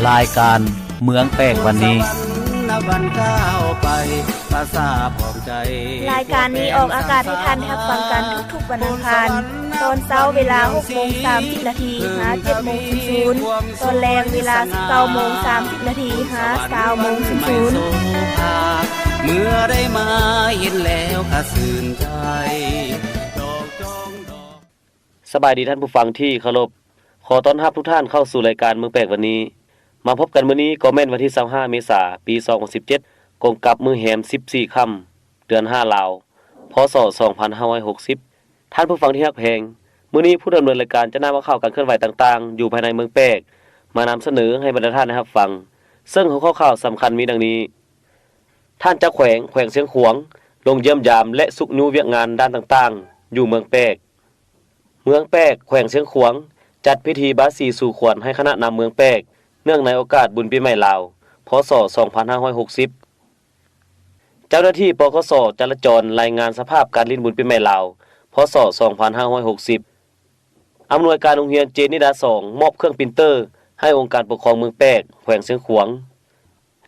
ລາຍການເມືອງແປກວັນນີ້. ລາຍການນີ້ອອກອາກາດໃຫ້ທ່ານໄດ້ຮັບຟັງກັນທຸກໆວັນອັງຄານ ຕອນເຊົ້າເວລາຫົກໂມງສາມສິບນາທີຫາເຈັດໂມງສູນໆ, ຕອນແລງເວລາສິບເກົ້າໂມງສາມສິບນາທີຫາຊາວໂມງສູນໆ. ເມື່ອໄດ້ມາເຫັນແລ້ວກະຊື່ນໃຈ ດອກຈອງດອກ. ສະບາຍດີທ່ານຜູ້ຟັງທີ່ເຄົາລົບ, ຂໍຕ້ອນຮັບທຸກທ່ານເຂົ້າສູ່ລາຍການເມືອງແປກວັນນີ້. ມາພົບກັນມື້ນີ້ກໍແມ່ນວັນທີຊາວຫ້າເມສາ ປີສອງພັນສິບເຈັດ ກົງກັບມື້ແຮມສິບສີ່ຄ່ຳ ເດືອນຫ້າລາວ ພ.ສ. ສອງພັນຫ້າຮ້ອຍຫົກສິບ. ທ່ານຜູ້ຟັງທີ່ຮັກແພງ, ມື້ນີ້ຜູ້ດຳເນີນລາຍການຈະນຳເອົາຂ່າວການເຄື່ອນໄຫວຕ່າງໆ ຢູ່ພາຍໃນເມືອງແປກ ມານຳສະເໜີໃຫ້ບັນດາທ່ານໄດ້ຮັບຟັງ, ເຊິ່ງຫົວຂໍ້ຂ່າວສຳຄັນມີດັ່ງນີ້: ທ່ານເຈົ້າແຂວງແຂວງຊຽງຂວາງ ລົງຢ້ຽມຢາມ ແລະ ຊຸກຍູ້ວຽກງານດ້ານຕ່າງໆ ຢູ່ເມືອງແປກ. ເມືອງແປກ ແຂວງຊຽງຂວາງ ຈັດພິທີບາສີສູ່ຂວັນໃຫ້ຄະນະນຳເມືອງແປກ ເນື່ອງໃນໂອກາດບຸນປີໃໝ່ລາວ ພ.ສ. ສອງພັນຫ້າຮ້ອຍຫົກສິບ. ເຈົ້າໜ້າທີ່ ປກສ ຈະລາຈອນ ລາຍງານສະພາບການຫຼິ້ນບຸນປີໃໝ່ລາວ ພ.ສ. ສອງພັນຫ້າຮ້ອຍຫົກສິບ. ອຳນວຍການໂຮງຮຽນເຈນິດາສອງ ມອບເຄື່ອງປຣິນເຕີໃຫ້ອົງການປົກຄອງເມືອງແປກ ແຂວງຊຽງຂວາງ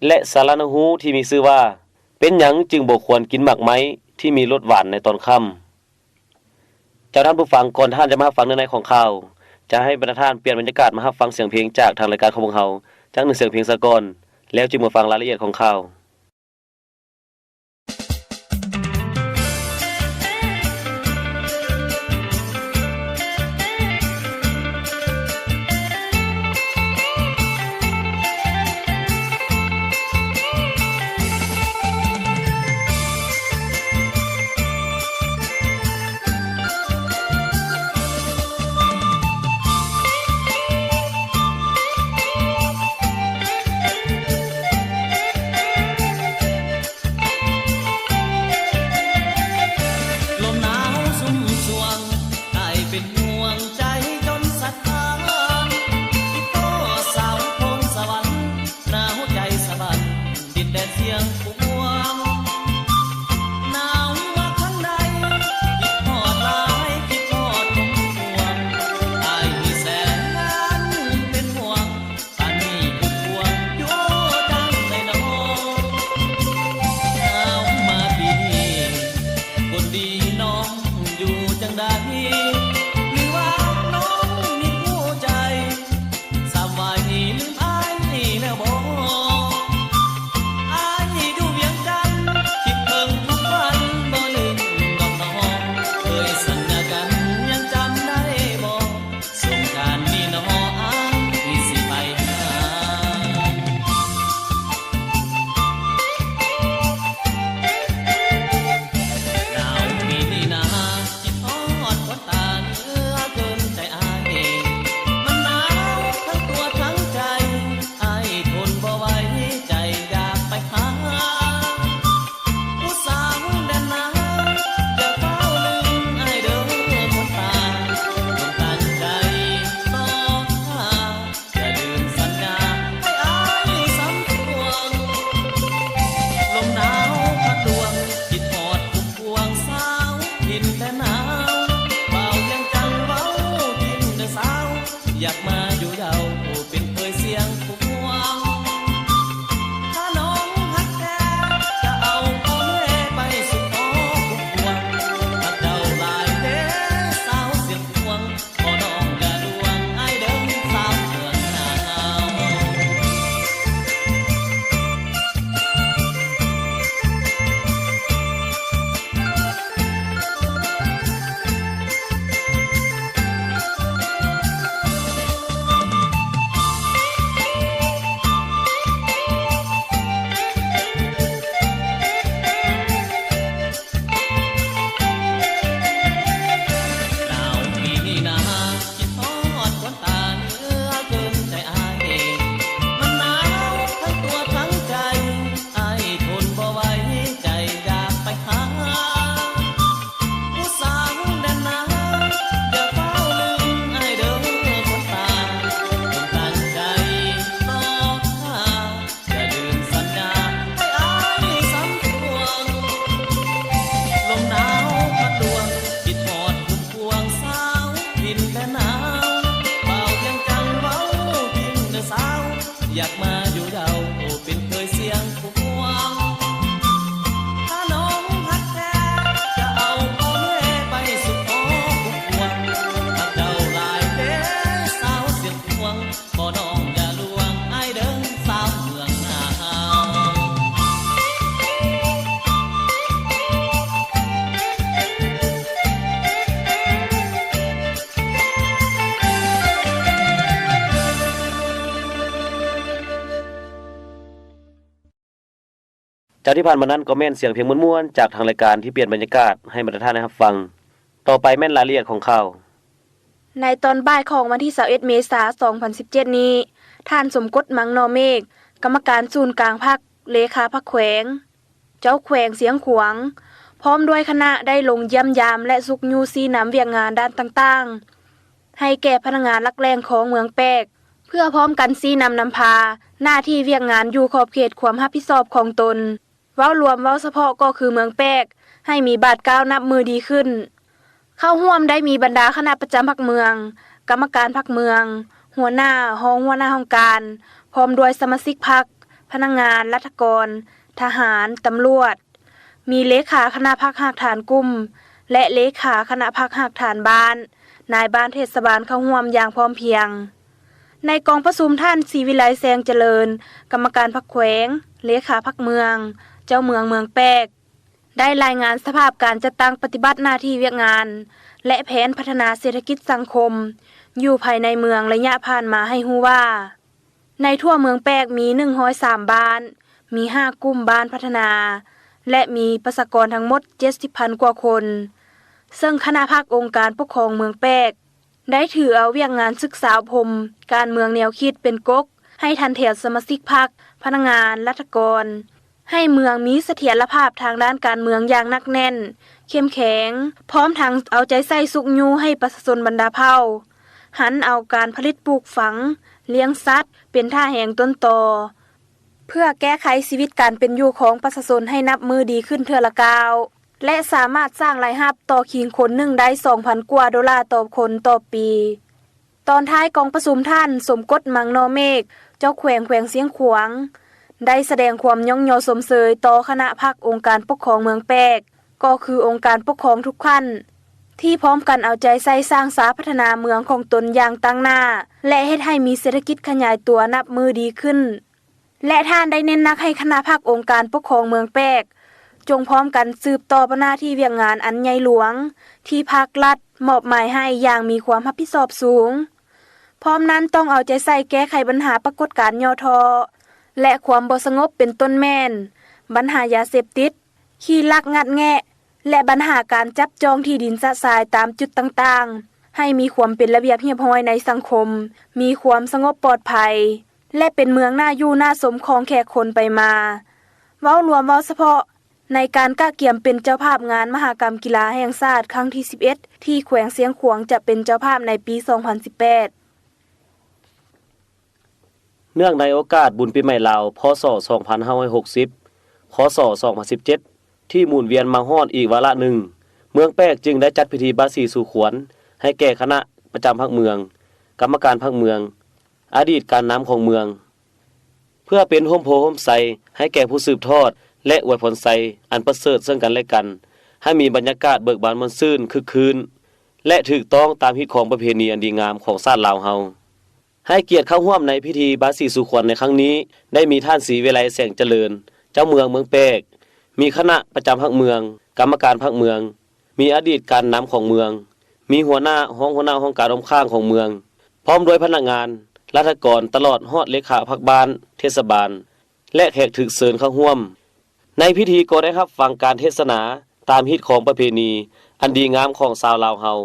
ແລະ ສາລະໜັງຮູ້ທີ່ມີຊື່ວ່າ ເປັນຫຍັງຈຶ່ງບໍ່ຄວນກິນໝາກໄມ້ທີ່ມີລົດຫວານໃນຕອນຄ່ຳ. ເຈົ້າທ່ານຜູ້ຟັງ, ກ່ອນທ່ານຈະມາຮັບຟັງເນື້ອໃນຂອງຂ່າວ, ຈະໃຫ້ບັນດາທ່ານປ່ຽນບັນຍາກາດມາຮັບຟັງສຽງເພງຈາກທາງລາຍການຂອງພວກເຮົາ ຈັກໜຶ່ງສຽງເພງສາກ່ອນ, ແລ້ວຈຶ່ງມາຟັງລາຍລະອຽດຂອງຂ່າວ. ລົມໜາວຊຸ່ມຊ່ວງ ອ້າຍເປັນຫ່ວງໃຈຈົນສະທ້ານ ຄິດພໍດສາວໂພນສະຫວັນ ໜາວໃຈສະບັນ ດິນແດນຊຽງຂວາງ ໜາວວ່າຄັນໃດ ຄິດຮອດຫຼາຍ ຄິດຮອດຄົງຫວງ ອ້າຍມີແສນລ້ານເປັນຫ່ວງ ປານນີ້ຜູ້ຄວນຢູ່ຈັ່ງໃດນໍ ໜາວມາປີນີ້ ຄົນດີນ້ອງຢູ່ຈັ່ງໃດ ຫຼືວ່ານ້ອງມີຄູ່ໃຈ ສາວວາຍນີ້ລືມອ້າຍແລ້ວບໍ ອ້າຍຢູ່ວຽງຈັນ ຄິດເຖິງທຸກວັນບໍ່ລືມດອກນ້ອງ ເຄີຍສັນຍາກັນຍັງຈຳໄດ້ບໍ ສົງການນີ້ໜໍອ້າຍຊິໄປຫາ ໜາວປີນີ້ນາ ຄິດຮອດຄົນຕາເໜືອເກີນໃຈອ້າຍ ມັນໜາວທັງຕົວທັງໃຈ ອ້າຍທົນບໍ່ໄຫວໃຈຢາກໄປຫາ ຜູ້ສາວແດນນາ ຢ່າຟ້າວລືມອ້າຍເດີຄົນຕາ ຈົ່ງຕັ້ງໃຈຊອກຫາ ຢ່າລືມສັນຍາໃຫ້ອ້າຍສຳພວງ ລົມໜາວພັດລວງ ຄິດຮອດພຸ້ນພວງສາວຖິ່ນແດນໜາວ ບ່າວວຽງຈັນເວົ້າຈິງເດີສາວ ຢາກມາຢູ່ເຍົາເປັນເຂີຍຊຽງຂວາງ ຖ້ານ້ອງຮັກແທ້ ຈະເອົາພໍ່ແມ່ໄປສູ່ຂໍຄຸ້ມຄອງ ຮັກເຈົ້າຫຼາຍເດ້ສາວຊຽງຂວາງ ຂໍນ້ອງຢ່າລວງອ້າຍເດີສາວເມືອງໜາວ. ໜາວປີນີ້ນາ ຄິດຮອດຄົນຕາເໜືອເກີນໃຈອ້າຍ ມັນໜາວທັງຕົວທັງໃຈ ອ້າຍທົນບໍ່ໄຫວໃຈຢາກໄປຫາ ຜູ້ສາວແດນນາ ຢ່າຟ້າວລືມອ້າຍເດີຄົນຕາ ຈົ່ງຕັ້ງໃຈຊອກຫາ ຢ່າລືມສັນຍາໃຫ້ອ້າຍສຳພວງ ລົມໜາວພັດລວງ ຄິດຮອດພຸ້ນພວງສາວຖິ່ນແດນໜາວ ບ່າວວຽງຈັນເວົ້າຈິງເດີສາວ ຢາກມາຢູ່ເດົາ ເປັນເຄີຍສຽງຂວາງ ຖ້ານ້ອງຮັກແທ້ ຈະເອົາພໍ່ແມ່ໄປສູ່ອ້ອມອ້ວນ ຮັກເຈົ້າຫຼາຍເດ້ສາວສຽງຂວາງ ຂໍນ້ອງຢ່າລວງອ້າຍເດີ້ສາວເມືອງນາ. ເຈົ້າ ທີ່ຜ່ານມານັ້ນກໍແມ່ນສຽງເພງມ່ວນໆ ຈາກທາງລາຍການທີ່ປ່ຽນບັນຍາກາດໃຫ້ບັນດາທ່ານໄດ້ຮັບຟັງ. ຕໍ່ໄປແມ່ນລາຍລະອຽດຂອງຂ່າວ. ໃນຕອນບ່າຍຂອງວັນທີຊາວເອັດ ເມສາ ສອງພັນສິບເຈັດນີ້, ທ່ານ ສົມກົດ ມັງນໍເມກ, ກຳມະການສູນກາງພັກ, ເລຂາພັກແຂວງ, ເຈົ້າແຂວງຊຽງຂວາງ ພ້ອມດ້ວຍຄະນະໄດ້ລົງຢ້ຽມຢາມ ແລະ ຊຸກຍູ້ຊີ້ນຳວຽກງານດ້ານຕ່າງໆ ໃຫ້ແກ່ພະນັກງານຫຼັກແຫຼ່ງຂອງເມືອງແປກ ເພື່ອພ້ອມກັນຊີ້ນຳນຳພາໜ້າທີ່ວຽກງານຢູ່ຂອບເຂດຄວາມຮັບຜິດຊອບຂອງຕົນ. ເວົ້າລວມເວົ້າສະເພາະກໍຄືເມືອງແປກໃຫ້ມີບາດກ້າວນັບມື້ດີຂຶ້ນ. ເຂົ້າຮ່ວມໄດ້ມີບັນດາຄະນະປະຈຳພັກເມືອງ, ກຳມະການພັກເມືອງ, ຫົວໜ້າ, ຮອງຫົວໜ້າຫ້ອງການ, ພ້ອມດ້ວຍສະມາຊິກພັກ, ພະນັກງານ, ລັດຖະກອນ, ທະຫານ, ຕຳຫຼວດ, ມີເລຂາຄະນະພັກຮາກຖານກຸ່ມ ແລະ ເລຂາຄະນະພັກຮາກຖານບ້ານ, ນາຍບ້ານເທດສະບານເຂົ້າຮ່ວມຢ່າງພ້ອມພຽງ. ໃນກອງປະຊຸມ, ທ່ານ ສີວິໄລ ແສງຈະເລີນ, ກຳມະການພັກແຂວງ, ເລຂາພັກເມືອງ, ເຈົ້າເມືອງເມືອງແປກ, ໄດ້ລາຍງານສະພາບການຈັດຕັ້ງປະຕິບັດໜ້າທີ່ວຽກງານ ແລະ ແຜນພັດທະນາເສດຖະກິດສັງຄົມຢູ່ພາຍໃນເມືອງໄລຍະຜ່ານມາໃຫ້ຮູ້ວ່າ ໃນທົ່ວເມືອງແປກມີໜຶ່ງຮ້ອຍສາມບ້ານ, ມີຫ້າກຸ່ມບ້ານພັດທະນາ ແລະ ມີປະຊາກອນທັງໝົດເຈັດສິບພັນກວ່າຄົນ, ເຊິ່ງຄະນະພັກອົງການປົກຄອງເມືອງແປກ ໄດ້ຖືເອົາວຽກງານສຶກສາອົບຮົມການເມືອງແນວຄິດເປັນກົກໃຫ້ທັນແຖວສະມາຊິກພັກ, ພະນັກງານ, ລັດຖະກອນ, ໃຫ້ເມືອງມີສະຖຽນລະພາບທາງດ້ານການເມືອງຢ່າງໜັກແໜ້ນ, ເຂັ້ມແຂງ, ພ້ອມທັງເອົາໃຈໃສ່ຊຸກຍູ້ໃຫ້ປະຊາຊົນບັນດາເຜົ່າ ຫັນເອົາການຜະລິດປູກຝັງ, ລ້ຽງສັດ ເປັນທ່າແຮງຕົ້ນຕໍ ເພື່ອແກ້ໄຂຊີວິດການເປັນຢູ່ຂອງປະຊາຊົນໃຫ້ນັບມື້ດີຂຶ້ນເທື່ອລະກ້າວ ແລະ ສາມາດສ້າງລາຍຮັບຕໍ່ຄີງຄົນໜຶ່ງໄດ້ສອງພັນກວ່າໂດລາຕໍ່ຄົນຕໍ່ປີ. ຕອນທ້າຍກອງປະຊຸມ, ທ່ານ ສົມກົດ ມັງນໍເມກ, ເຈົ້າແຂວງແຂວງຊຽງຂວາງ ໄດ້ສະແດງຄວາມຍ້ອງຍໍຊົມເຊີຍຕໍ່ຄະນະພັກອົງການປົກຄອງເມືອງແປກ, ກໍຄືອົງການປົກຄອງທຸກຂັ້ນ ທີ່ພ້ອມກັນເອົາໃຈໃສ່ສ້າງສາພັດທະນາເມືອງຂອງຕົນຢ່າງຕັ້ງໜ້າ ແລະ ເຮັດໃຫ້ມີເສດຖະກິດຂະຫຍາຍຕົວນັບມື້ດີຂຶ້ນ. ແລະ ທ່ານໄດ້ເນັ້ນໜັກໃຫ້ຄະນະພັກອົງການປົກຄອງເມືອງແປກ ຈົ່ງພ້ອມກັນສືບຕໍ່ໜ້າທີ່ວຽກງານອັນໃຫຍ່ຫຼວງ ທີ່ພັກລັດມອບໝາຍໃຫ້ຢ່າງມີຄວາມຮັບຜິດຊອບສູງ. ພ້ອມນັ້ນຕ້ອງເອົາໃຈໃສ່ແກ້ໄຂບັນຫາປາກົດການຫຍໍ້ທໍ້ ແລະ ຄວາມບໍ່ສະຫງົບ ເປັນຕົ້ນແມ່ນ ບັນຫາຢາເສບຕິດ, ຂີ້ລັກງັດແງະ ແລະ ບັນຫາການຈັບຈອງທີ່ດິນຊະຊາຍຕາມຈຸດຕ່າງໆ ໃຫ້ມີຄວາມເປັນລະບຽບຮຽບຮ້ອຍໃນສັງຄົມ, ມີຄວາມສະຫງົບປອດໄພ ແລະ ເປັນເມືອງໜ້າຢູ່ໜ້າຊົມຂອງແຂກຄົນໄປມາ. ເວົ້າລວມເວົ້າສະເພາະ, ໃນການກະກຽມເປັນເຈົ້າພາບງານມະຫະກຳກິລາແຫ່ງຊາດຄັ້ງທີສິບເອັດ ທີ່ແຂວງຊຽງຂວາງຈະເປັນເຈົ້າພາບໃນປີສອງພັນສິບແປດ. ເນື່ອງໃນໂອກາດບຸນປີໃໝ່ລາວ ພ.ສ. ສອງພັນຫ້າຮ້ອຍຫົກສິບ ຄ.ສ. ສອງພັນສິບເຈັດ ທີ່ໝູນວຽນມາຮອດອີກວາລະໜຶ່ງ, ເມືອງແປກຈຶ່ງໄດ້ຈັດພິທີບາສີສູ່ຂວັນໃຫ້ແກ່ຄະນະປະຈຳພັກເມືອງ, ກຳມະການພັກເມືອງ, ອະດີດການນຳຂອງເມືອງ ເພື່ອເປັນຮົ່ມໂພຮົ່ມໄຊໃຫ້ແກ່ຜູ້ສືບທອດ ແລະ ອວຍພອນໄຊອັນປະເສີດເຊິ່ງກັນແລະກັນ, ໃຫ້ມີບັນຍາກາດເບີກບານມ່ວນຊື່ນຄຶກຄື້ນ ແລະ ຖືກຕ້ອງຕາມຮີດຄອງປະເພນີອັນດີງາມຂອງຊາດລາວເຮົາ. ໃຫ້ກຽດເຂົ້າຮ່ວມໃນພິທີບາສີສູ່ຂວັນໃນຄັ້ງນີ້ ໄດ້ມີທ່ານ ສີວິໄລ ແສງຈະເລີນ, ເຈົ້າເມືອງເມືອງແປກ, ມີຄະນະປະຈຳພັກເມືອງ, ກຳມະການພັກເມືອງ, ມີອະດີດການນຳຂອງເມືອງ, ມີຫົວໜ້າ, ຮອງຫົວໜ້າຫ້ອງການອ້ອມຂ້າງຂອງເມືອງ, ພ້ອມດ້ວຍພະນັກງານ, ລັດຖະກອນ, ຕະຫຼອດຮອດເລຂາພັກບ້ານ, ເທດສະບານ ແລະ ແຂກຖືກເຊີນເຂົ້າຮ່ວມ. ໃນພິທີກໍໄດ້ຮັບຟັງການເທດສະໜາຕາມຮີດຄອງປະເພນີອັນດີງາມຂອງຊາວລາວເຮົາ,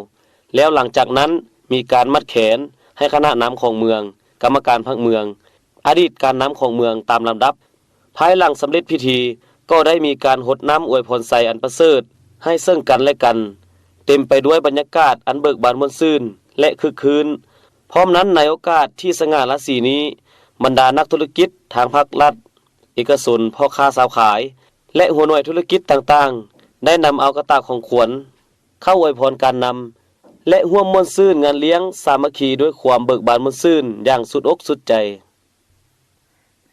ແລ້ວຫຼັງຈາກນັ້ນມີການມັດແຂນໃຫ້ຄະນະນຳຂອງເມືອງ, ກຳມະການພັກເມືອງ, ອະດີດການນຳຂອງເມືອງຕາມລຳດັບ. ພາຍຫຼັງສຳເລັດພິທີກໍໄດ້ມີການຫົດນ້ຳອວຍພອນໄຊອັນປະເສີດໃຫ້ເຊິ່ງກັນແລະກັນ, ເຕັມໄປດ້ວຍບັນຍາກາດອັນເບີກບານມ່ວນຊື່ນ ແລະ ຄຶກຄື້ນ. ພ້ອມນັ້ນໃນໂອກາດທີ່ສະຫງ່າລາສີນີ້, ບັນດານັກທຸລະກິດທາງພາກລັດ, ເອກະຊົນ, ພໍ່ຄ້າຊາວຂາຍ ແລະ ຫົວໜ່ວຍທຸລະກິດຕ່າງໆ ໄດ້ນຳເອົາກະຕ່າຂອງຂວັນເຂົ້າອວຍພອນການນຳ ແລະ ຮ່ວມມ່ວນຊື່ນງານລ້ຽງສາມັກຄີດ້ວຍຄວາມເບີກບານມ່ວນຊື່ນຢ່າງສຸດອົກສຸດໃຈ.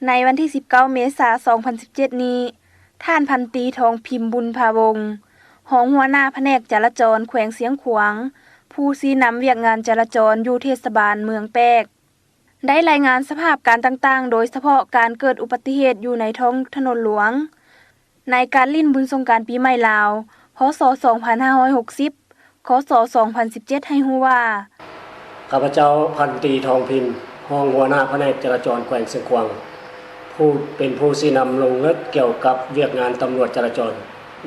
ໃນວັນທີສິບເກົ້າ ເມສາ ສອງພັນສິບເຈັດນີ້, ທ່ານພັນຕີ ທອງພິມ ບຸນພາວົງ ຮອງຫົວໜ້າພະແນກຈະລາຈອນແຂວງຊຽງຂວາງ ຜູ້ຊີ້ນຳວຽກງານຈະລາຈອນຢູ່ເທດສະບານເມືອງແປກ ໄດ້ລາຍງານສະພາບການຕ່າງໆ ໂດຍສະເພາະການເກີດອຸບັດຕິເຫດຢູ່ໃນທ້ອງຖະໜົນຫຼວງ ໃນການຫຼິ້ນບຸນສົງການປີໃໝ່ລາວ ພ.ສ. ສອງພັນຫ້າຮ້ອຍຫົກສິບ ຄ.ສ. ສອງພັນສິບເຈັດ ໃຫ້ຮູ້ວ່າ ຂ້າພະເຈົ້າ ພັນຕີ ທອງພິມ ຮອງຫົວໜ້າພະແນກຈະລາຈອນແຂວງຊຽງຂວາງ ຜູ້ເປັນຜູ້ຊີ້ນຳລົງເລິກກ່ຽວກັບວຽກງານຕຳຫຼວດຈະລາຈອນ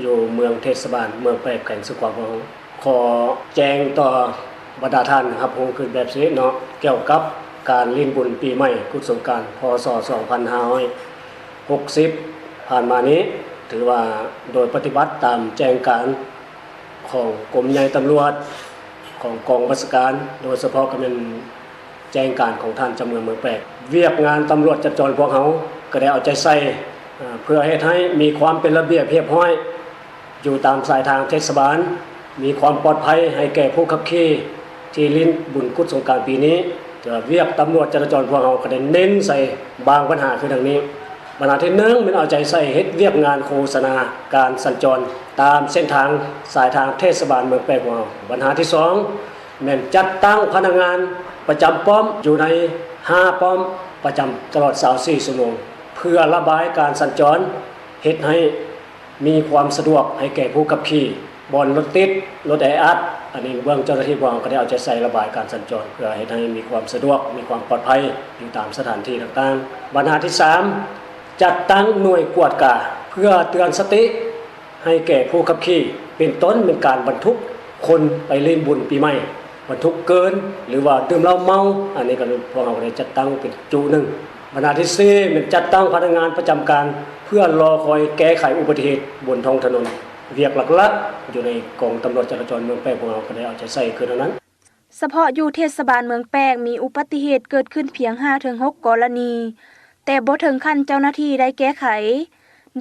ຢູ່ເມືອງເທດສະບານເມືອງແປກ ແຂວງຊຽງຂວາງຂອງ ຂໍແຈ້ງຕໍ່ບັນດາທ່ານຮັບຮູ້ຄືນແບບຊີ້ເນາະ ກ່ຽວກັບການຫຼິ້ນບຸນປີໃໝ່ກຸດສົງການ ພ.ສ. ສອງພັນຫ້າຮ້ອຍຫົກສິບ ຜ່ານມານີ້ ຖືວ່າໂດຍປະຕິບັດຕາມແຈ້ງການຂອງກົມໃຫຍ່ຕຳຫຼວດ ຂອງກອງບັນຊາການ ໂດຍສະເພາະກໍແມ່ນ ແຈ້ງການຂອງທ່ານເຈົ້າເມືອງເມືອງແປກ ວຽກງານຕຳຫຼວດຈະລາຈອນພວກເຮົາກໍໄດ້ເອົາໃຈໃສ່ ເອີ ເພື່ອເຮັດໃຫ້ມີຄວາມເປັນລະບຽບຮຽບຮ້ອຍ ຢູ່ຕາມສາຍທາງເທດສະບານ ມີຄວາມປອດໄພໃຫ້ແກ່ຜູ້ຂັບຂີ່ທີ່ຫຼິ້ນບຸນກຸດສົງການປີນີ້. ແຕ່ວ່າວຽກຕຳຫຼວດຈະລາຈອນພວກເຮົາກໍໄດ້ເນັ້ນໃສ່ບາງບັນຫາຄືດັ່ງນີ້. ບັນຫາທີໜຶ່ງ ແມ່ນເອົາໃຈໃສ່ເຮັດວຽກງານໂຄສະນາການສັນຈອນຕາມເສັ້ນທາງສາຍທາງເທດສະບານເມືອງແປກຂອງເຮົາ. ບັນຫາທີສອງ ແມ່ນຈັດຕັ້ງພະນັກງານປະຈຳປ້ອມຢູ່ໃນຫ້າປ້ອມ ປະຈຳຕະຫຼອດຊາວສີ່ຊົ່ວໂມງ ເພື່ອລະບາຍການສັນຈອນ ເຮັດໃຫ້ມີຄວາມສະດວກໃຫ້ແກ່ຜູ້ຂັບຂີ່ ບ່ອນລົດຕິດ ລົດແອອັດ ອັນນີ້ເບື້ອງເຈົ້າໜ້າທີ່ພວກເຮົາກໍໄດ້ເອົາໃຈໃສ່ລະບາຍການສັນຈອນ ເພື່ອເຮັດໃຫ້ມີຄວາມສະດວກ ມີຄວາມປອດໄພຢູ່ຕາມສະຖານທີ່ຕ່າງໆ. ບັນຫາທີສາມ ຈັດຕັ້ງໜ່ວຍກວດກາ ເພື່ອເຕືອນສະຕິ ໃຫ້ແກ່ຜູ້ຂັບຂີ່ ເປັນຕົ້ນແມ່ນການບັນທຸກຄົນໄປຫຼິ້ນບຸນປີໃໝ່ ບັນທຸກເກີນ ຫຼືວ່າດື່ມເຫຼົ້າເມົາ ອັນນີ້ກໍພວກເຮົາໄດ້ຈັດຕັ້ງເປັນຈຸໜຶ່ງ. ບັນຫາທີສີ່ ແມ່ນຈັດຕັ້ງພະນັກງານປະຈຳການ ເພື່ອລໍຄອຍແກ້ໄຂອຸບັດຕິເຫດບົນທ້ອງຖະໜົນ. ວຽກຫຼັກໆ ຢູ່ໃນກອງຕຳຫຼວດຈະລາຈອນເມືອງແປກ ພວກເຮົາກໍໄດ້ເອົາໃຈໃສ່ຄືເທົ່ານັ້ນ. ສະເພາະຢູ່ເທດສະບານເມືອງແປກ ມີອຸບັດຕິເຫດເກີດຂຶ້ນພຽງຫ້າເຖິງຫົກກໍລະນີ, ແຕ່ບໍ່ເຖິງຂັ້ນເຈົ້າໜ້າທີ່ໄດ້ແກ້ໄຂ.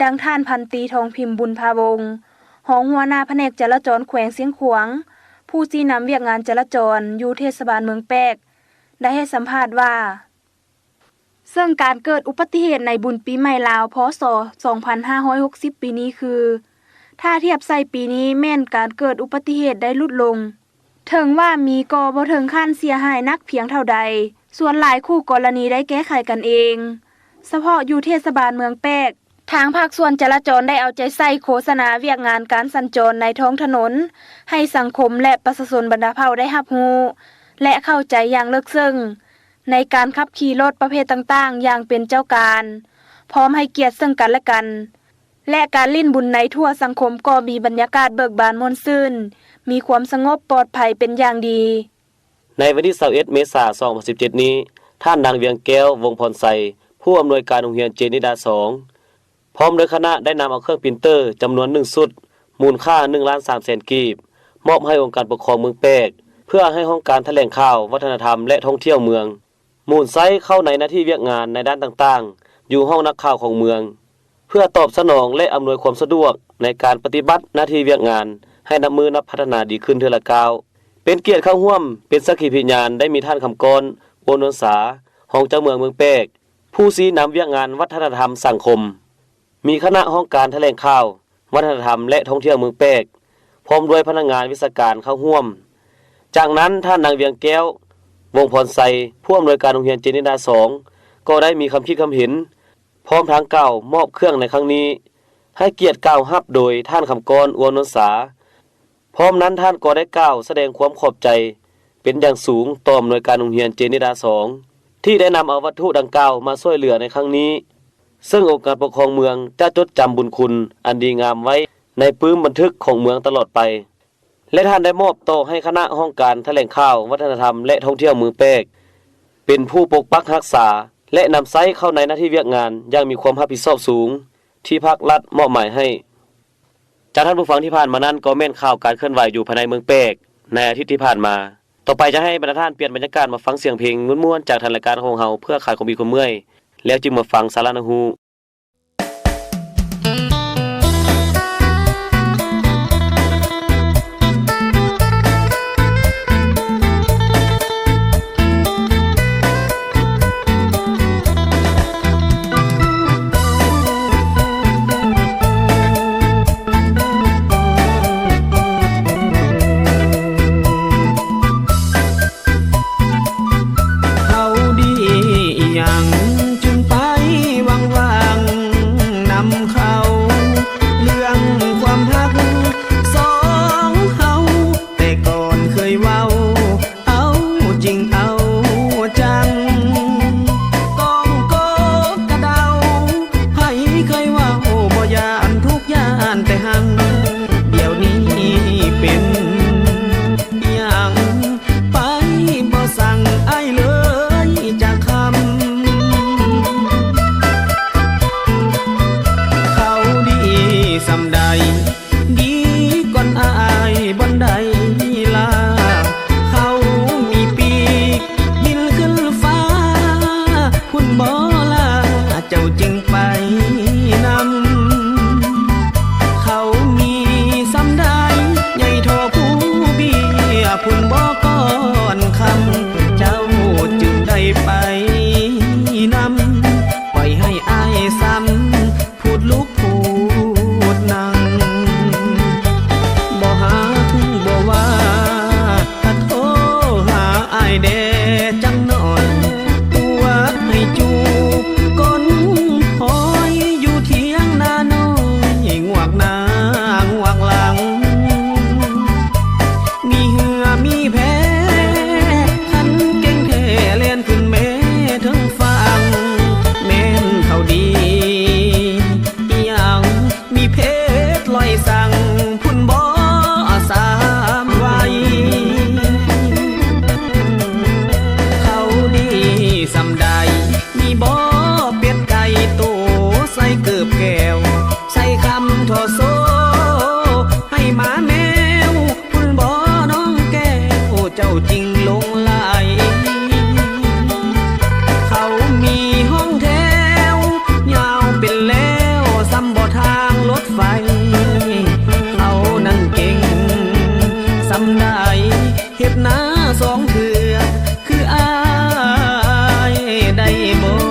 ດັ່ງທ່ານພັນຕີ ທອງພິມ ບຸນພາວົງ ຮອງຫົວໜ້າພະແນກຈະລາຈອນແຂວງຊຽງຂວາງ ຜູ້ຊີ້ນຳວຽກງານຈະລາຈອນຢູ່ເທດສະບານເມືອງແປກ ໄດ້ໃຫ້ສຳພາດວ່າ ເຊິ່ງການເກີດອຸບັດຕິເຫດໃນບຸນປີໃໝ່ລາວ ພ.ສ. ສອງພັນຫ້າຮ້ອຍຫົກສິບປີນີ້ຄື ຖ້າທຽບໃສ່ປີນີ້ແມ່ນການເກີດອຸບັດຕິເຫດໄດ້ຫຼຸດລົງ, ເຖິງວ່າມີກໍບໍ່ເຖິງຂັ້ນເສຍຫາຍໜັກພຽງເທົ່າໃດ, ສ່ວນຫຼາຍຄູ່ກໍລະນີໄດ້ແກ້ໄຂກັນເອງ. ສະເພາະຢູ່ເທດສະບານເມືອງແປກ, ທາງພາກສ່ວນຈະລາຈອນໄດ້ເອົາໃຈໃສ່ໂຄສະນາວຽກງານການສັນຈອນໃນທ້ອງຖະໜົນ ໃຫ້ສັງຄົມ ແລະ ປະຊາຊົນບັນດາເຜົ່າໄດ້ຮັບຮູ້ ແລະ ເຂົ້າໃຈຢ່າງເລິກເຊິ່ງ ໃນການຂັບຂີ່ລົດປະເພດຕ່າງໆຢ່າງເປັນເຈົ້າການ, ພ້ອມໃຫ້ກຽດເຊິ່ງກັນແລະກັນ ແລະ ການຫຼິ້ນບຸນໃນທົ່ວສັງຄົມກໍມີບັນຍາກາດເບີກບານມ່ວນຊື່ນ, ມີຄວາມສະຫງົບປອດໄພເປັນຢ່າງດີ. ໃນວັນທີຊາວເອັດ ເມສາ ສອງພັນສິບເຈັດນີ້, ທ່ານນາງ ວຽງແກ້ວ ວົງພອນໄຊ, ຜູ້ອຳນວຍການໂຮງຮຽນເຈນິດາສອງ ພ້ອມດ້ວຍຄະນະໄດ້ນຳເອົາເຄື່ອງປຣິນເຕີຈຳນວນໜຶ່ງຊຸດ, ມູນຄ່າໜຶ່ງລ້ານສາມແສນກີບ, ມອບໃຫ້ອົງການປົກຄອງເມືອງແປກ, ເພື່ອໃຫ້ຫ້ອງການຖະແຫຼງຂ່າວ, ວັດທະນະທຳ ແລະ ທ່ອງທ່ຽວເມືອງ ໝູນໃຊ້ເຂົ້າໃນໜ້າທີ່ວຽກງານໃນດ້ານຕ່າງໆ ຢູ່ຫ້ອງນັກຂ່າວຂອງເມືອງ, ເພື່ອຕອບສະໜອງ ແລະ ອຳນວຍຄວາມສະດວກໃນການປະຕິບັດໜ້າທີ່ວຽກງານໃຫ້ນັບມື້ນັບພັດທະນາດີຂຶ້ນເທື່ອລະກ້າວ. ເປັນກຽດເຂົ້າຮ່ວມເປັນສັກຂີພິຍານໄດ້ມີທ່ານ ຄຳກ້ອນ ອົນນວນສາ, ຮອງເຈົ້າເມືອງເມືອງແປກ, ຜູ້ຊີ້ນຳວຽກງານວັດທະນະທຳສັງຄົມ, ມີຄະນະຫ້ອງການຖະແຫຼງຂ່າວ, ວັດທະນະທຳ ແລະ ທ່ອງທ່ຽວເມືອງແປກ, ພ້ອມດ້ວຍພະນັກງານວິຊາການເຂົ້າຮ່ວມ. ຈາກນັ້ນ, ທ່ານນາງ ວຽງແກ້ວ ວົງພອນໄຊ, ຜູ້ອຳນວຍການໂຮງຮຽນເຈນິດາສອງ ກໍໄດ້ມີຄຳຄິດຄຳເຫັນ, ພ້ອມທັງກ່າວມອບເຄື່ອງໃນຄັ້ງນີ້, ໃຫ້ກຽດກ່າວຮັບໂດຍທ່ານ ຄຳກ້ອນ ອົນນວນສາ. ພ້ອມນັ້ນທ່ານກໍໄດ້ກ່າວສະແດງຄວາມຂອບໃຈເປັນຢ່າງສູງຕໍ່ອຳນວຍການໂຮງຮຽນເຈນິດາສອງ ທີ່ໄດ້ນຳເອົາວັດຖຸດັ່ງກ່າວມາຊ່ວຍເຫຼືອໃນຄັ້ງນີ້, ເຊິ່ງອົງການປົກຄອງເມືອງຈະຈົດຈຳບຸນຄຸນອັນດີງາມໄວ້ໃນປຶ້ມບັນທຶກຂອງເມືອງຕະຫຼອດໄປ. ແລະ ທ່ານໄດ້ມອບຕໍ່ໃຫ້ຄະນະຫ້ອງການຖະແຫຼງຂ່າວ, ວັດທະນະທຳ ແລະ ທ່ອງທ່ຽວເມືອງແປກ ເປັນຜູ້ປົກປັກຮັກສາ ແລະ ນຳໃຊ້ເຂົ້າໃນໜ້າທີ່ວຽກງານຢ່າງມີຄວາມຮັບຜິດຊອບສູງ ທີ່ພາກລັດມອບໝາຍໃຫ້. ຈາກທ່ານຜູ້ຟັງທີ່ຜ່ານມານັ້ນ ກໍແມ່ນຂ່າວການເຄື່ອນໄຫວຢູ່ພາຍໃນເມືອງແປກໃນອາທິດທີ່ຜ່ານມາ. ຕໍ່ໄປຈະໃຫ້ບັນດາທ່ານປ່ຽນບັນຍາກາດມາຟັງສຽງເພງມ່ວນໆຈາກທາງລາຍການຂອງເຮົາ ເພື່ອຂາຍຄວາມຄິດຄວາມເມື່ອຍ, ແລ້ວຈຶ່ງມາຟັງສາລະໜັງຫູ. ບ່ອນໃດລະ ເຂົາມີປີກບິນຂຶ້ນຟ້າ ພຸ້ນບໍ່ລະ ເຈົ້າຈຶ່ງໄປນຳ. ເຂົາມີສ່ຳໃດ ໃຫຍ່ທໍ່ພູເບ້ຍ ພຸ້ນບໍ່ກ່ອນຄ່ຳ ເຈົ້າຈຶ່ງໄດ້ໄປນຳ. ປ່ອຍໃຫ້ອ້າຍສ່ຳ ພູດລຸກພູດນັ່ງ ບໍ່ຮັກບໍ່ວ່າ ກະໂທຫາອ້າຍແດ່ຈັກໜ້ອຍ ຕົວໃຫ້ຈູບກົ້ນຫອຍ ຢູ່ຖຽງນານ້ອຍ ງວກໜ້າງວກຫຼັງ. ມີເຮືອມີແພ ຄັນເກັ່ງແທ້ແລ່ນຂຶ້ນແມ່ເທິງຝັ່ງ ແມ່ນເຂົາດີອີ່ຫຍັງ ມີເພດລອຍສັງ ພຸ້ນບໍ່ສາມໄວ ເຂົາດີສ່ຳໃດ ມີບໍ່ເປັດໄກ່ ໂຕໃສ່ເກີບແກ້ວ ໃສ່ຄຳທໍ່ໂຊ ໃຫ້ໝາແມວ ພຸ້ນບໍ່ນ້ອງແກ້ວ ເຈົ້າຈິງຫຼົງໄຫຼ. ເຂົາມີຫ້ອງແຖວ ຍາວເປັນແລ້ວ ສ່ຳບໍ່ທາງລົດໄຟ ເຂົານັ້ນເກັ່ງສ່ຳໃດ ເຮັດນາສອງເທື່ອ ຄືອ້າຍໄດ້ບໍ່?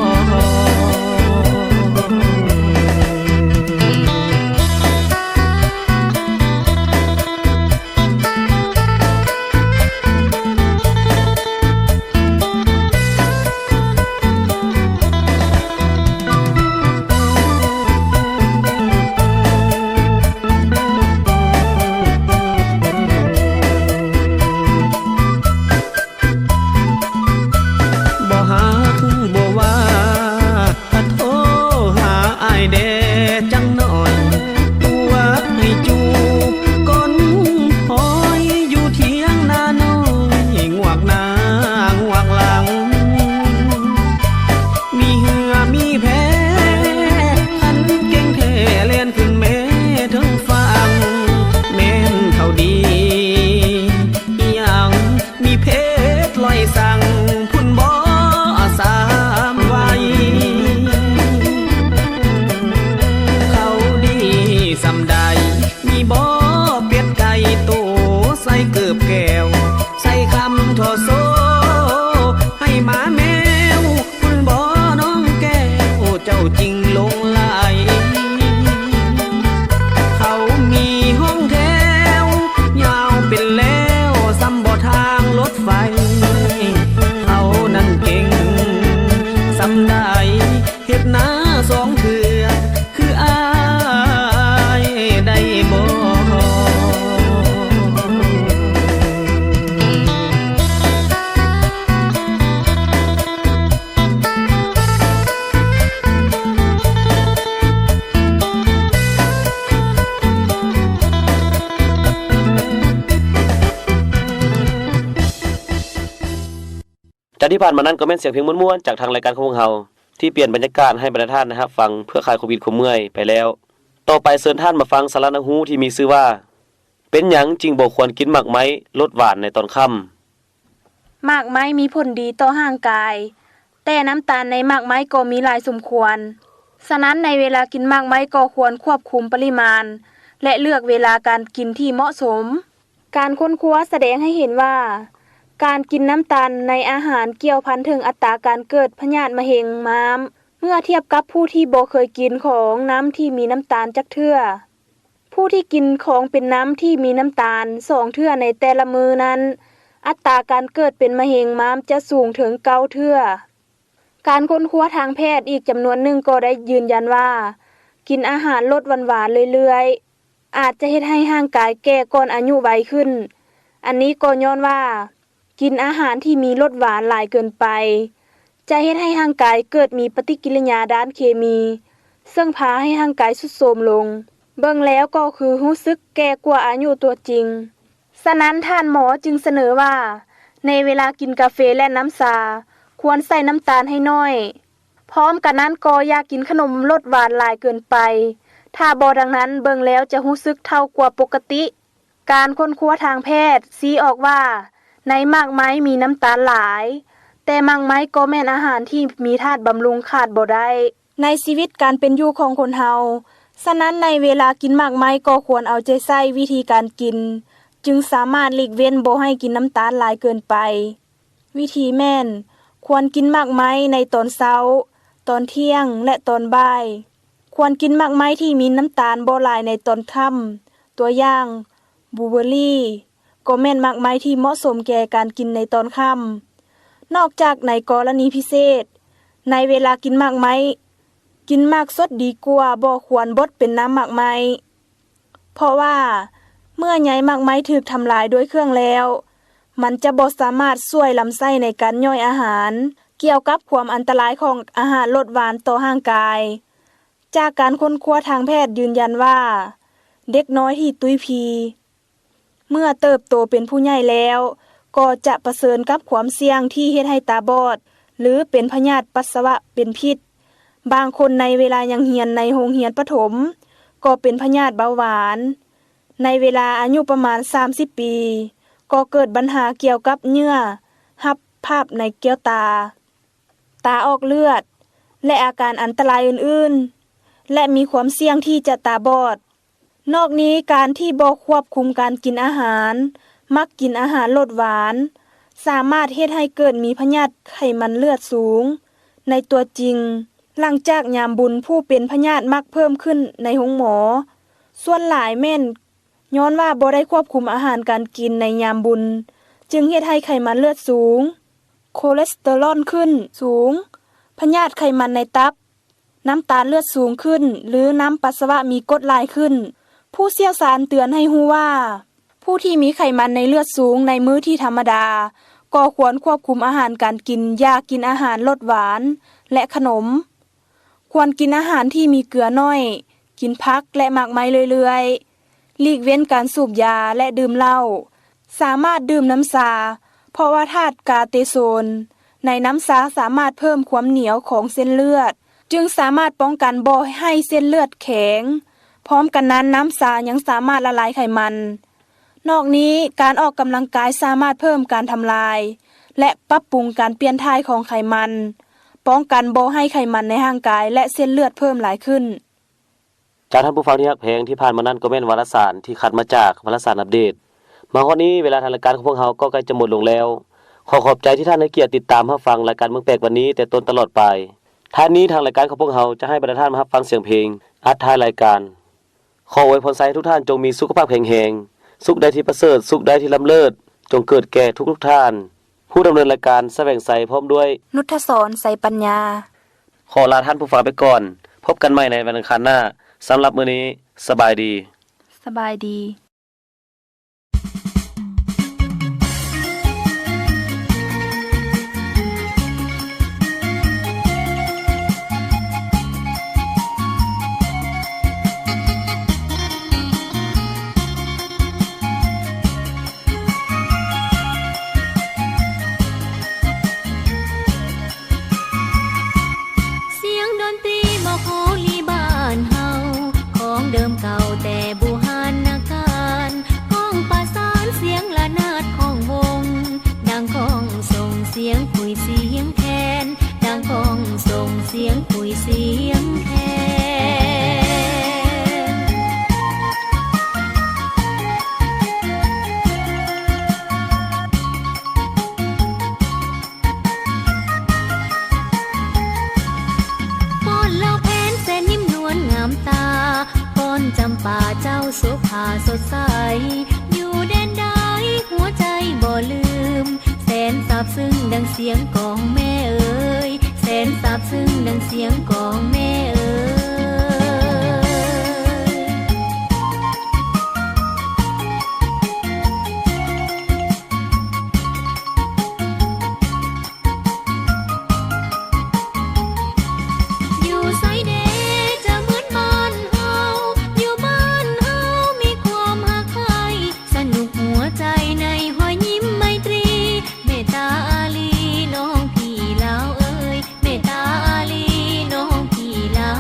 ບໍ່ຮັກບໍ່ວ່າ ກະໂທຫາອ້າຍແດ່ຈັກໜ້ອຍ ຕົວໃຫ້ຈູບກົ້ນຫອຍ ຢູ່ຖຽງນານ້ອຍ ງວກໜ້າງວກຫຼັງ. ມີເຮືອມີແພ ຄັນເກັ່ງແທ້ແລ່ນຂຶ້ນແມ່ເທິງຝັ່ງ ແມ່ນເຂົາດີອີ່ຫຍັງ ມີເພດລອຍສັງ ພຸ້ນບໍ່ສາມໄວ ເຂົາດີສ່ຳໃດ ມີບໍ່ເປັດໄກ່ ໂຕໃສ່ເກີບແກ້ວ ໃສ່ຄຳທໍ່ໂຊ ໃຫ້ໝາແມວ ພຸ້ນບໍ່ນ້ອງແກ້ວ ເຈົ້າຈິງຫຼົງໄຫຼ. ເຂົາມີຫ້ອງແຖວ ຍາວເປັນແລ້ວ ສ່ຳບໍ່ທາງລົດໄຟ ເຂົານັ້ນເກັ່ງສ່ຳໃດ ເຮັດນາສອງເທື່ອ ຄືອ້າຍໄດ້ບໍ່? ຈາກທີ່ຜ່ານມານັ້ນກໍແມ່ນສຽງເພງມ່ວນໆ ຈາກທາງລາຍການຂອງພວກເຮົາ ທີ່ປ່ຽນບັນຍາກາດໃຫ້ບັນດາທ່ານໄດ້ຮັບຟັງ ເພື່ອຄາຍຄວາມອິດຄວາມເມື່ອຍໄປແລ້ວ. ຕໍ່ໄປເຊີນທ່ານມາຟັງສາລະໜ້າຮູ້ທີ່ມີຊື່ວ່າ ເປັນຫຍັງຈຶ່ງບໍ່ຄວນກິນໝາກໄມ້ລົດຫວານໃນຕອນຄ່ຳ? ໝາກໄມ້ມີຜົນດີຕໍ່ຮ່າງກາຍ, ແຕ່ນ້ຳຕານໃນໝາກໄມ້ກໍມີຫຼາຍສົມຄວນ. ສະນັ້ນໃນເວລາກິນໝາກໄມ້ກໍຄວນຄວບຄຸມປະລິມານ ແລະ ເລືອກເວລາການກິນທີ່ເໝາະສົມ. ການຄົ້ນຄວ້າສະແດງໃຫ້ເຫັນວ່າ ການກິນນ້ຳຕານໃນອາຫານກ່ຽວພັນເຖິງອັດຕາການເກີດພະຍາດມະເຮັງມ້າມ ເມື່ອທຽບກັບຜູ້ທີ່ບໍ່ເຄີຍກິນຂອງນ້ຳທີ່ມີນ້ຳຕານຈັກເທື່ອ. ຜູ້ທີ່ກິນຂອງເປັນນ້ຳທີ່ມີນ້ຳຕານສອງເທື່ອໃນແຕ່ລະມື້ນັ້ນ, ອັດຕາການເກີດເປັນມະເຮັງມ້າມຈະສູງເຖິງເກົ້າເທື່ອ. ການຄົ້ນຄວ້າທາງແພດອີກຈຳນວນໜຶ່ງກໍໄດ້ຢືນຢັນວ່າ ກິນອາຫານລົດຫວານໆເລື້ອຍໆ ອາດຈະເຮັດໃຫ້ຮ່າງກາຍແກ່ກ່ອນອາຍຸໄວຂຶ້ນ. ອັນນີ້ກໍຍ້ອນວ່າ ກິນອາຫານທີ່ມີລົດຫວານຫຼາຍເກີນໄປ ຈະເຮັດໃຫ້ຮ່າງກາຍເກີດມີປະຕິກິລິຍາດ້ານເຄມີ ເຊິ່ງພາໃຫ້ຮ່າງກາຍຊຸດໂຊມລົງ. ເບິ່ງແລ້ວກໍຄືຮູ້ສຶກແກ່ກວ່າອາຍຸຕົວຈິງ. ສະນັ້ນທ່ານໝໍຈຶ່ງສະເໜີວ່າ ໃນເວລາກິນກາເຟ ແລະ ນ້ຳຊາ ຄວນໃສ່ນ້ຳຕານໃຫ້ໜ້ອຍ. ພ້ອມກັນນັ້ນກໍຢ່າກິນຂະໜົມລົດຫວານຫຼາຍເກີນໄປ. ຖ້າບໍ່ດັ່ງນັ້ນ ເບິ່ງແລ້ວຈະຮູ້ສຶກເຖົ້າກວ່າປົກກະຕິ. ການຄົ້ນຄວ້າທາງແພດຊີ້ອອກວ່າ ໃນໝາກໄມ້ມີນ້ຳຕານຫຼາຍ, ແຕ່ໝາກໄມ້ກໍແມ່ນອາຫານທີ່ມີທາດບຳລຸງຂາດບໍ່ໄດ້ໃນຊີວິດການເປັນຢູ່ຂອງຄົນເຮົາ. ສະນັ້ນໃນເວລາກິນໝາກໄມ້ກໍຄວນເອົາໃຈໃສ່ວິທີການກິນ, ຈຶ່ງສາມາດຫຼີກເວັ້ນບໍ່ໃຫ້ກິນນ້ຳຕານຫຼາຍເກີນໄປ. ວິທີແມ່ນ ຄວນກິນໝາກໄມ້ໃນຕອນເຊົ້າ, ຕອນທ່ຽງ ແລະ ຕອນບ່າຍ. ຄວນກິນໝາກໄມ້ທີ່ມີນ້ຳຕານບໍ່ຫຼາຍໃນຕອນຄ່ຳ, ຕົວຢ່າງ ບລູເບີຣີ ກໍແມ່ນໝາກໄມ້ທີ່ເໝາະສົມແກ່ການກິນໃນຕອນຄ່ຳ. ນອກຈາກໃນກໍລະນີພິເສດ, ໃນເວລາກິນໝາກໄມ້, ກິນໝາກສົດດີກວ່າ, ບໍ່ຄວນບົດເປັນນ້ຳໝາກໄມ້. ເພາະວ່າເມື່ອໃຍໝາກໄມ້ຖືກທຳລາຍດ້ວຍເຄື່ອງແລ້ວ, ມັນຈະບໍ່ສາມາດຊ່ວຍລຳໄສ້ໃນການຍ່ອຍອາຫານ. ກ່ຽວກັບຄວາມອັນຕະລາຍຂອງອາຫານລົດຫວານຕໍ່ຮ່າງກາຍ, ຈາກການຄົ້ນຄວ້າທາງແພດຢືນຢັນວ່າ ເດັກນ້ອຍທີ່ຕຸ້ຍພີ ເມື່ອເຕີບໂຕເປັນຜູ້ໃຫຍ່ແລ້ວ ກໍຈະປະເຊີນກັບຄວາມສ່ຽງທີ່ເຮັດໃຫ້ຕາບອດ ຫຼື ເປັນພະຍາດປັດສະວະເປັນພິດ. ບາງຄົນໃນເວລາຍັງຮຽນໃນໂຮງຮຽນປະຖົມ ກໍເປັນພະຍາດເບົາຫວານ. ໃນເວລາອາຍຸປະມານສາມສິບປີ ກໍເກີດບັນຫາກ່ຽວກັບເຍື່ອຮັບພາບໃນແກ້ວຕາ, ຕາອອກເລືອດ ແລະ ອາການອັນຕະລາຍອື່ນໆ ແລະ ມີຄວາມສ່ຽງທີ່ຈະຕາບອດ. ນອກນີ້, ການທີ່ບໍ່ຄວບຄຸມການກິນອາຫານ, ມັກກິນອາຫານລົດຫວານ, ສາມາດເຮັດໃຫ້ເກີດມີພະຍາດໄຂມັນເລືອດສູງໃນຕົວຈິງ. ຫຼັງຈາກຍາມບຸນ, ຜູ້ເປັນພະຍາດມັກເພີ່ມຂຶ້ນໃນໂຮງໝໍ. ສ່ວນຫຼາຍແມ່ນຍ້ອນວ່າບໍ່ໄດ້ຄວບຄຸມອາຫານການກິນໃນຍາມບຸນ, ຈຶ່ງເຮັດໃຫ້ໄຂມັນເລືອດສູງ, ໂຄເລສເຕີຣອນຂຶ້ນສູງ, ພະຍາດໄຂມັນໃນຕັບ, ນ້ຳຕານເລືອດສູງຂຶ້ນ ຫຼື ນ້ຳປັດສະວະມີກົດຫຼາຍຂຶ້ນ. ຜູ້ຊ່ຽວຊານເຕືອນໃຫ້ຮູ້ວ່າ ຜູ້ທີ່ມີໄຂມັນໃນເລືອດສູງໃນມື້ທີ່ທຳມະດາ ກໍຄວນຄວບຄຸມອາຫານການກິນ, ຢ່າກິນອາຫານລົດຫວານ ແລະ ຂະໜົມ. ຄວນກິນອາຫານທີ່ມີເກືອໜ້ອຍ, ກິນຜັກ ແລະ ໝາກໄມ້ເລື້ອຍໆ. ຫຼີກເວັ້ນການສູບຢາ ແລະ ດື່ມເຫຼົ້າ. ສາມາດດື່ມນ້ຳຊາ ເພາະວ່າທາດກາເຕໂຊນໃນນ້ຳຊາສາມາດເພີ່ມຄວາມໜຽວຂອງເສັ້ນເລືອດ, ຈຶ່ງສາມາດປ້ອງກັນບໍ່ໃຫ້ເສັ້ນເລືອດແຂງ. ພ້ອມກັນນັ້ນ, ນ້ຳຊາຍັງສາມາດລະລາຍໄຂມັນ. ນອກນີ້, ການອອກກຳລັງກາຍສາມາດເພີ່ມການທຳລາຍ ແລະ ປັບປຸງການປ່ຽນຖ່າຍຂອງໄຂມັນ, ປ້ອງກັນບໍ່ໃຫ້ໄຂມັນໃນຮ່າງກາຍ ແລະ ເສັ້ນເລືອດເພີ່ມຫຼາຍຂຶ້ນ. ຈາກທ່ານຜູ້ຟັງທີ່ຮັກແພງ, ທີ່ຜ່ານມານັ້ນກໍແມ່ນວາລະສານທີ່ຄັດມາຈາກວາລະສານອັບເດດ. ມາຮອດນີ້, ເວລາທາງລາຍການຂອງພວກເຮົາກໍໃກ້ຈະໝົດລົງແລ້ວ. ຂໍຂອບໃຈທີ່ທ່ານໃຫ້ກຽດຕິດຕາມຮັບຟັງລາຍການເມືອງແປກວັນນີ້ແຕ່ຕົ້ນຕະຫຼອດປາຍ. ທ້າຍນີ້, ທາງລາຍການຂອງພວກເຮົາຈະໃຫ້ບັນດາທ່ານມາຮັບຟັງສຽງເພງອັດທ້າຍລາຍການ. ຂໍອວຍພອນໃສ່ໃຫ້ທຸກທ່ານຈົ່ງມີສຸຂະພາບແຂງແຮງ, ສຸກໃດທີ່ປະເສີດ, ສຸກໃດທີ່ລ້ຳເລີດ, ຈົ່ງເກີດແກ່ທຸກໆທ່ານ. ຜູ້ດຳເນີນລາຍການ ສະແຫວງໄຊ ພ້ອມດ້ວຍ ນຸດທະສອນ ໄຊປັນຍາ. ຂໍລາທ່ານຜູ້ຟັງໄປກ່ອນ. ພົບກັນໃໝ່ໃນວັນອັງຄານໜ້າ. ສຳລັບມື້ນີ້, ສະບາຍດີ. ສະບາຍດີ. ສຽງດົນຕີໝໍໂຄລີບ້ານເຮົາ ຂອງເດີມເກົ່າແຕ່ບູຮານນະການ ກ້ອງປະສານສຽງລະນາດຂອງວົງ ດັງກ້ອງສົ່ງສຽງຂຸຍສຽງແຄນ ດັ່ງກ້ອງສົ່ງສຽງຂຸຍສຽງແຄນ. ຟ້ອນລາວແຜນແສນຍິ້ມນວນງາມຕາ ຟ້ອນຈຳປາເຈົ້າໂສພາສົດໃສ ຢູ່ແດນໃດຫົວໃຈບໍ່ລືມ ແສນຊາບຊຶ້ງດັ່ງສຽງກອງແມ່ເອີຍ ແສນຊາບຊຶ້ງດັ່ງສຽງກອງແມ່ເອີຍ. ຢູ່ໃສແດ່ຈະເໝືອນບ້ານເຮົາ ຢູ່ບ້ານເຮົາມີຄວາມຮັກໃຜ ສະໜຸກຫົວໃຈໃນຮອຍຍິ້ມໄມຕຣີ ເມດຕາອາລີນ້ອງພີ່ລາວເອີຍ ເມດຕາອາລີນ້ອງພີ່ລາ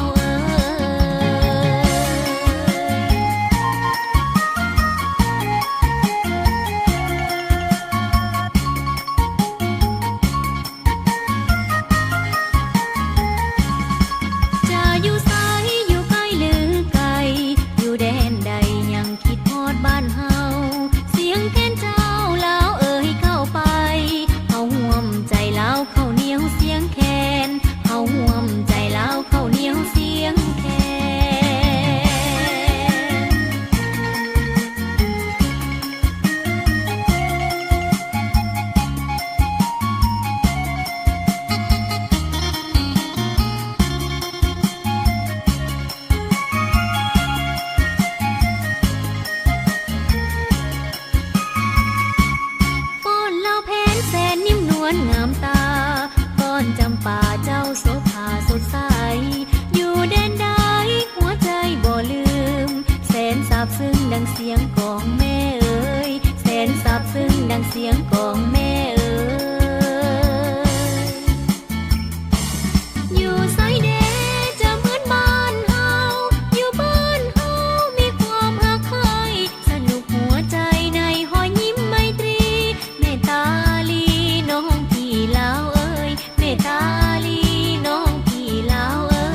ສຽງກອງແມ່ເອີຍ ຢູ່ໃສແດ່ຈະເໝືອນບ້ານເຮົາ ຢູ່ບ້ານເຮົາມີຄວາມຮັກໃຄ່ ສະໜຸກຫົວໃຈໃນຮອຍຍິ້ມໄມຕຣີ ແມ່ຕາລີນ້ອງພີ່ລາວເອີຍ ແມ່ຕາລີນ້ອງພີ່ລາວເອີຍ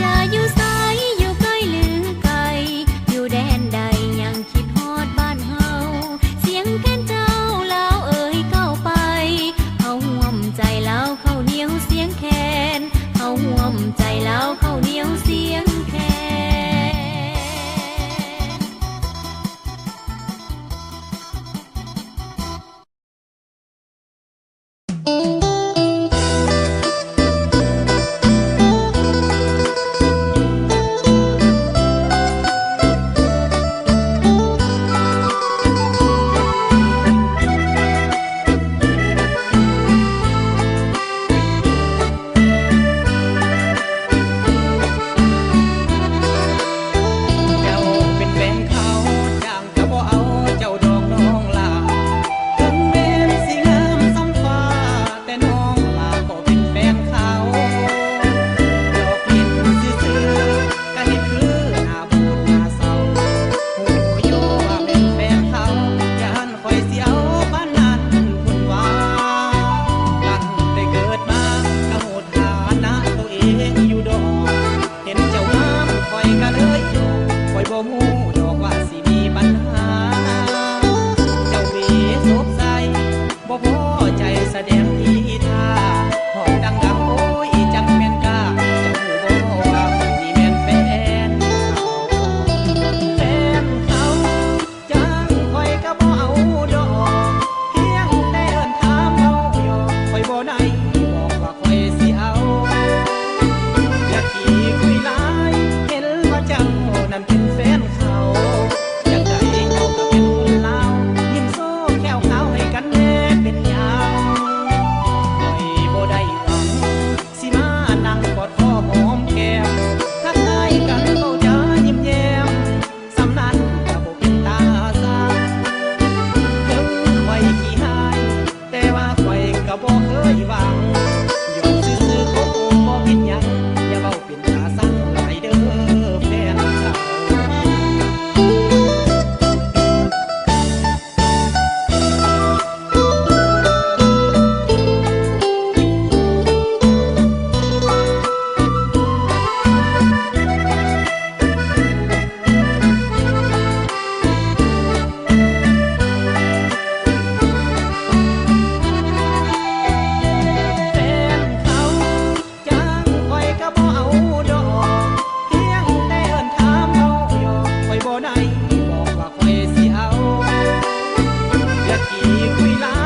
ຈະຢູ່ໃສ ຢູ່ໃກ້ຫຼືໄກ ຢູ່ແດນໃດຍັງຄິດຮອດບ້ານເຮົາ ສຽງແຄນເຈົ້າລາວເອີຍກ້າວໄປ ເຮົາຮ່ວມໃຈລາວເຂົ້າໜຽວສຽງແຄນ ເຮົາຮ່ວມໃຈລາວເຂົ້າໜຽວສຽງແຄນ. ເຈົ້າເປັນແຟນເຂົາ ຈາງກະບໍ່ເອົາເຈົ້າດອກນ້ອງຫຼ້າ ເຖິງແມ່ນຊິງາມສ່ຳຟ້າ ແຕ່ນ້ອງຫຼ້າກໍເປັນແຟນເຂົາ ຫຼອກຫຼິ້ນຊື່ໆ ກະເຮັດຄືໜ້າບູດໜ້າເສົ້າ ຮູ້ຢູ່ວ່າແມ່ນແຟນເຂົາ ຢ້ານ ຂ້ອຍຊິເອົາປານນັ້ນພຸ້ນຫວາ ຕັ້ງແຕ່ເກີດມາກະຮູ້ຖານະໂຕເອງຢູ່ດອກ ເຫັນເຈົ້າງາມຂ້ອຍກະເລີຍຢອກ ຂ້ອຍບໍ່ຮູ້ດອກວ່າຊິມີບັນຫາ ເຈົ້າເວສົບໃສ ບໍ່ພໍໃຈສະແດງອີທ່າ ຮ້ອງດັງໆ ໂອ້ຍ ຈັ່ງແມ່ນກ້າ ເຈົ້າຮູ້ບໍ່ວ່າຂ້ອຍນີ້ແມ່ນແຟນເຂົາ ແຟນເຂົາ ຈັ່ງຂ້ອຍກະບໍ່ເອົາດອກ ພຽງແຕ່ເອີ້ນຖາມເວົ້າຫຍອກ ຂ້ອຍບໍ່ໄດ້ບອກວ່າຂ້ອຍຊິເອົາ ຢ່າຂີ້ຄຸຍຫຼາຍ ເຫັນວ່າເຈົ້ານັ້ນເປັນແຟນເຂົາ ຈັ່ງໃດເຈົ້າກະເປັນຄົນລາວ ຍິ້ມໂຊແຂ້ວຂາວໃຫ້ກັນແດ່ເປັນຫຍັງ ຂ້ອຍບໍ່ໄດ້ຫວັງ ຊິມານັ່ງກອດຄໍຫອມແກ້ມ ທັກທາຍກັນເວົ້າຈາຍິ້ມແຍ້ມ ສ່ຳນັ້ນກະບໍ່ເປັນຕາຊ່າງ ເຖິງຂ້ອຍຂີ້ຮ້າຍ ແຕ່ວ່າຂ້ອຍກະບໍ່ເຄີຍຫວັງ ຢອກຊື່ໆ ຄົງບໍ່ຜິດຫຍັງ ຢ່າເວົ້າເປັນຕາຊັງຫຼາຍເດີແຟນເກົ່າ. ແຟນເຂົາ ຈັ່ງຂ້ອຍກະບໍ່ເອົາດອກ ພຽງແຕ່ເອີ້ນຖາມເວົ້າຫຍອກ ຂ້ອຍບໍ່ໄດ້ບອກວ່າຂ້ອຍຊິເອົາ ຢ່າຂີ້ຄຸຍຫຼາ